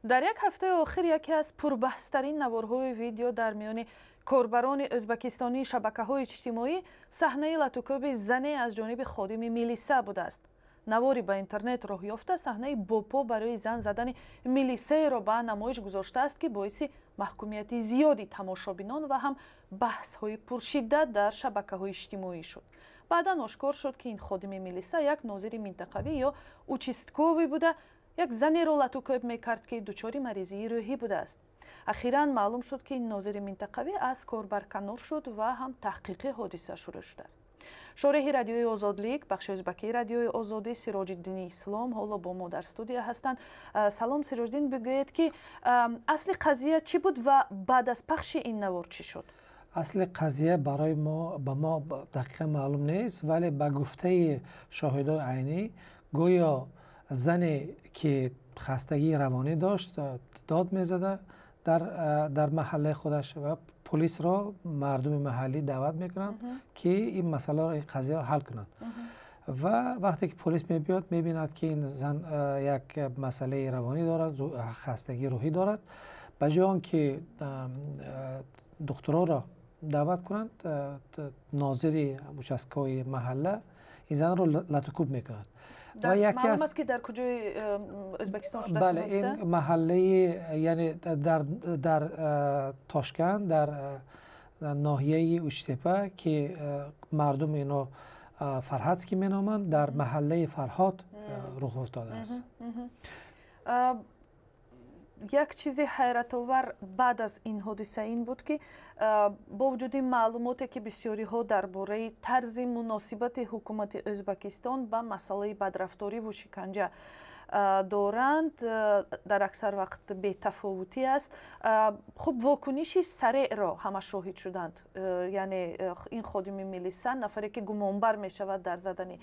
Дар як ҳафтаи охир яке аз пурбаҳстарин наворҳои видео дар миёни корбарони ӯзбакистонии шабакаҳои иҷтимоӣ саҳнаи латукӯби зане аз ҷониби ходими милиса будааст. Навори ба интернет роҳ ёфта саҳнаи бо по барои зан задани милисаеро ба намоиш гузоштааст, ки боиси маҳкумияти зиёди тамошобинон ва ҳам баҳсҳои пуршиддат дар шабакаҳои иҷтимоӣ шуд. Баъдан ошкор шуд, ки ин ходими милиса як нозири минтақавӣ ё участковый буда, як занеро латукӯб мекард, ки дучори маризии рӯҳӣ будааст. Ахиран маълум шуд, ки ин нозири минтақавӣ аз кор барканор шуд ва ҳам таҳқиқи ҳодиса шурӯъ шудааст. Шореҳи Радиои Озодлик, бахши ӯзбакии Радиои Озодӣ, Сироҷиддини Ислом ҳоло бо мо дар студия ҳастанд. Салом, Сироҷиддин, бигӯед, ки асли қазия чӣ буд ва баъд аз пахши ин навор чӣ шуд? Асли қазия барои мо ба мо дақиқан маълум нест, вале ба гуфтаи шоҳидои айнӣ, гӯё зане, ки хастагии равонӣ дошт, дод мезада дар маҳаллаи худаш ва полисро мардуми маҳаллӣ даъват мекунанд, ки ин масъаларо, ин қазияро ҳал кунанд. Ва вақте ки полис мебиёд, мебинад, ки ин зан як масъалаи равонӣ дорад, хастагии рӯҳӣ дорад. Ба ҷои он ки духтуроро даъват кунанд, нозири участковый маҳалла ин занро латукӯб мекунад. Маълум аст, ки дар куҷои Ӯзбекистон шудааст? Бале, ин маҳаллаи, яъне дар Тошканд, дар ноҳияи Учтепа, ки мардум ино Фарҳадский меноманд, дар маҳаллаи Фарҳод рух афтодааст. Як чизи ҳайратовар баъд аз ин ҳодиса ин буд, ки бо вуҷуди маълумоте, ки бисёриҳо дар бораи тарзи муносибати ҳукумати Ӯзбакистон ба масъалаи бадрафториву шиканҷа доранд, дар аксар вақт бетафовутӣ аст, хуб, вокуниши сареъро ҳама шоҳид шуданд. Яъне ин ходими милиса, нафаре, ки гумонбар мешавад дар задани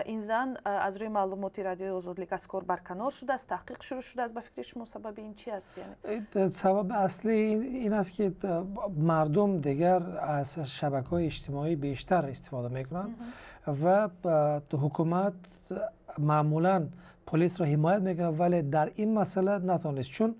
ин зан, аз рӯи маълумоти Радиои Озодлик аз кор барканор шудааст, таҳқиқ шурӯъ шудааст. Ба фикри шумо, сабаби ин чи аст? Сабаби аслӣ ин аст, ки мардум дигар аз шабакаҳои иҷтимоӣ бештар истифода мекунанд ва ҳукумат маъмулан полисро ҳимоят мекунад, вале дар ин масъала натавонист, чун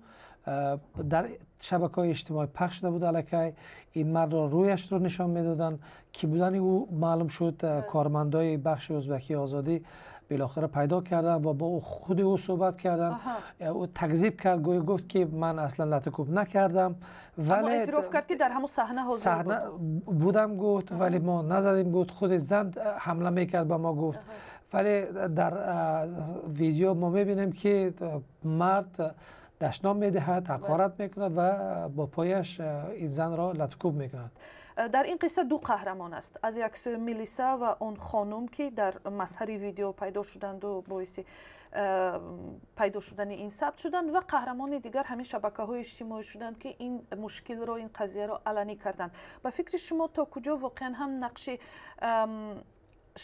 дар шабакаҳои иҷтимоӣ пахш шуда буд аллакай, ин мардро рӯяшро нишон медоданд, ки будани ӯ маълум шуд. Кормандои бахши ӯзбакии Озодӣ билохира пайдо карданд ва бо худи ӯ суҳбат карданд. Ӯ такзиб кард, гӯё гуфт, ки ман аслан латукӯб накардам. Вале эътироф кард, ки дар ҳамон саҳна ҳозир буд. Будам, гуфт, вале мо назадем, гуфт, худи зан ҳамла мекард ба мо, гуфт. Вале дар видео мо мебинем, ки мард дашном медиҳад, ҳақорат мекунад ва бо пояш ин занро латукӯб мекунад. Дар ин қисса ду қаҳрамон аст: аз як сӯ милиса ва он хонум, ки дар мазҳари видео пайдо шуданду боиси пайдо шудани ин сабт шуданд, ва қаҳрамони дигар ҳамин шабакаҳои иҷтимоӣ шуданд, ки ин мушкилро, ин қазияро аланӣ карданд. Ба фикри шумо, то куҷо воқеан ҳам нақши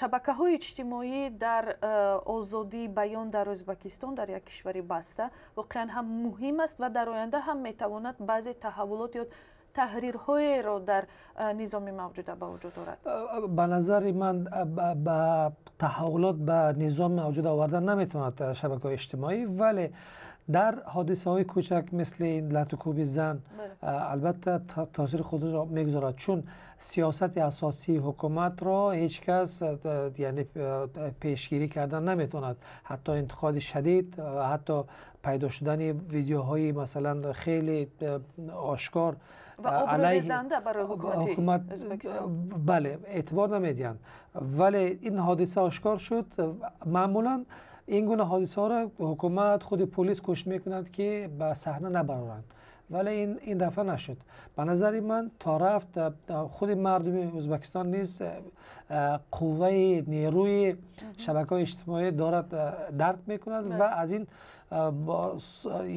шабакаҳои иҷтимоӣ дар озодии баён дар Ӯзбекистон, дар як кишвари баста, воқеан ҳам муҳим аст ва дар оянда ҳам метавонад баъзе таҳаввулот ё таҳрирҳоеро дар низоми мавҷуда ба вуҷуд орад? Ба назари ман, ба таҳаввулот ба низоми мавҷуда овардан наметавонад шабакаҳои иҷтимоӣ, вале дар ҳодисаҳои кӯчак, мисли латукӯби зан, албатта таъсири худро мегузорад, чун сиёсати асосии ҳукуматро ҳеҷ кас, яъне, пешгирӣ кардан наметавонад. Ҳатто интиқоди шадид ва ҳатто пайдо шудани видеоҳои, масалан, хеле ошкор ҳукумат, бале, эътибор намедиҳанд. Вале ин ҳодиса ошкор шуд. Маъмулан ин гуна ҳодисаҳоро ҳукумат, худи полис кӯшиш мекунанд, ки ба саҳна набароранд, вале ин дафъа нашуд. Ба назари ман, то рафт худи мардуми Ӯзбекистон низ қувваи нерӯи шабакаҳои иҷтимоӣ дорад, дарк мекунад ва аз ин,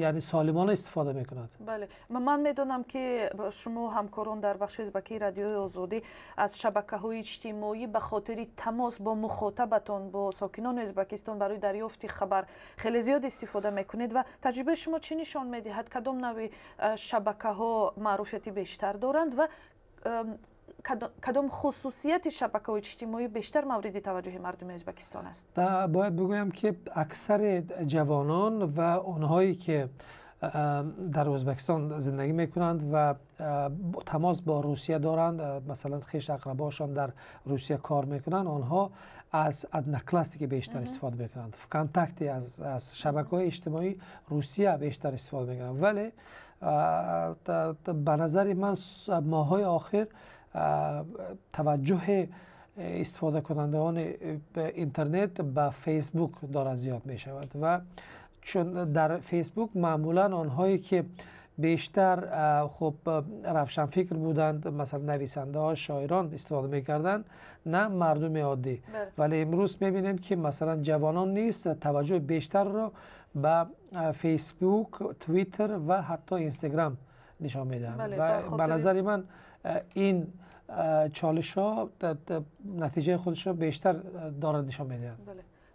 яъне, солимона истифода мекунад. Бале, ман медонам, ки шумо, ҳамкорон дар бахши ӯзбакии Радиои Озодӣ, аз шабакаҳои иҷтимоӣ ба хотири тамос бо мухотабатон, бо сокинони Ӯзбекистон, барои дарёфти хабар хеле зиёд истифода мекунед. Ва таҷрибаи шумо чӣ нишон медиҳад? Кадом навъи шабакаҳо маъруфияти бештар доранд ва кадом хусусияти шабакаҳои иҷтимоӣ бештар мавриди таваҷҷӯҳи мардуми Ӯзбекистон аст? Бояд бигӯям, ки аксари ҷавонон ва онҳое, ки дар Ӯзбекистон зиндагӣ мекунанд ва тамос бо Русия доранд, масалан хеш ақрабошон дар Русия кор мекунанд, онҳо аз Одноклассники бештар истифода мекунанд, ВКонтакте, аз шабакаҳои иҷтимоии Русия бештар истифода мекунанд. Вале ба назари ман моҳҳои охир таваҷҷӯҳи истифодакунандагони интернет ба Фейсбук дорад зиёд мешавад ва чун дар Фейсбук маъмулан онҳое ки бештар хуб равшанфикр буданд, масалан нависандаҳо, шоирон истифода мекарданд, на мардуми оддӣ. Вале имрӯз мебинем, ки масалан ҷавонон низ таваҷҷӯҳи бештарро ба Фейсбук, Твиттер ва ҳатто Инстаграм нишон медиҳанд ва ба назари ман ин чолишҳо натиҷаи худашро бештар дорад нишон медиҳад.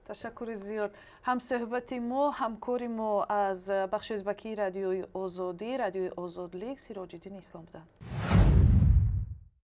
Ташаккури зиёд. Ҳамсӯҳбати мо, ҳамкори мо аз бахши ӯзбакии Радиои Озодӣ, Радиои Озодлик, Сироҷиддин Ислом буданд.